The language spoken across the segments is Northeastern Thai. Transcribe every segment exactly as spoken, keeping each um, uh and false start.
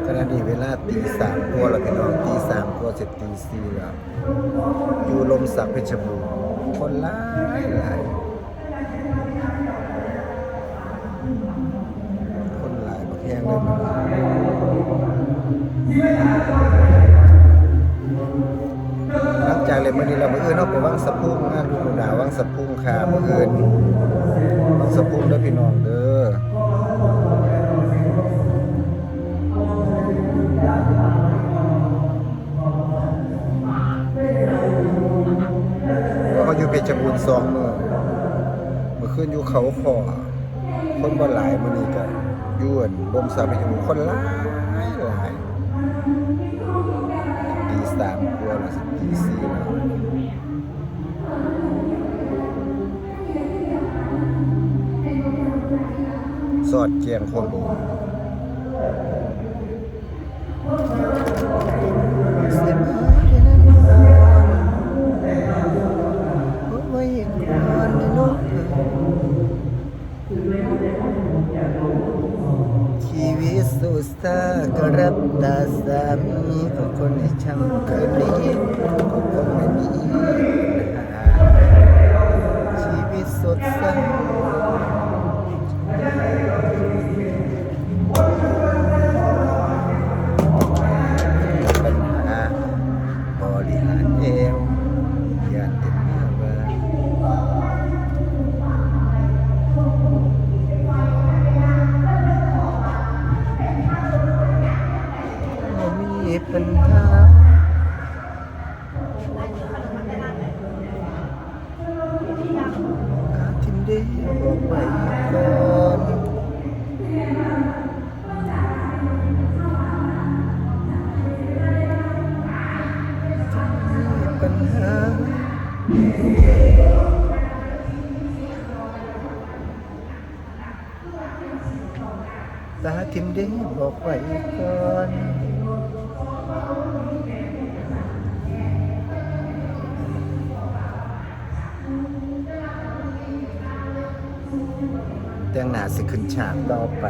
ขณะนี้เวลาตีสามกว่าแล้วพี่น้อง ตีสามกว่าสิตีสี่แล้ว อยู่ลมสักเพชรบูรณ์ คนหลายหลาย คนหลายบักแฮงเลย หลังจากเล่นมื้อนี้แล้ว มื้ออื่นเฮาไปวังสะพุง งานบุญหลวงดาววังสะพุงค่ะ มื้ออื่น วังสะพุงเด้อพี่น้องเด้อ เขาอยู่เพชรบูรณ์สองมื้อ มื้อคืนอยู่เขาค้อ คนบ่หลาย มื้อนี้ก็อยู่อันลมสักเพชรบูรณ์ คนหลายหลาย ตีสามกว่าแล้ว สิตีสี่แล้ว สอดแจ้งข้อมูล ชีวิตสุดซ่าก็รับตาสามีของคนในช่ำคืนนี้ก็คงไม่มีปัญหา ชีวิตสดใส ปัญหาบริหารเอว ย่านเต็มหน้าว่า บ่มีปัญหา อาทิมเด้บอกไว้ก่อน มีปัญหา ตาทิมเด้บอกไว้ก่อน แต่งหน้าสิขึ้นฉากต่อไป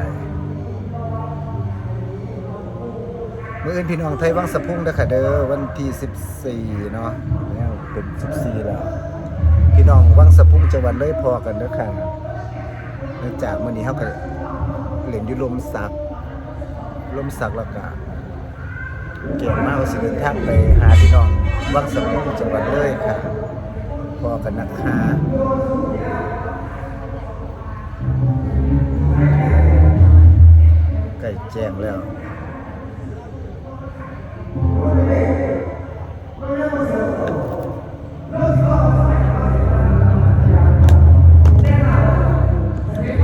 มื้ออื่นพี่น้องไทยวังสะพุงเด้อค่ะเด้อ วันที่สิบสี่เนาะ แล้วเป็นสิบสี่แล้ว พี่น้องวังสะพุงจังหวัดเลยพ้อกันเด้อค่ะ หลังจากมื้อนี้เฮาก็เล่นอยู่ลมสัก ลมสักแล้วก็ เก่งมาก ก็สิเดินทางไปหาพี่น้องวังสะพุงจังหวัดเลยค่ะ พ้อกันนะคะ ใกล้แจ้งแล้ว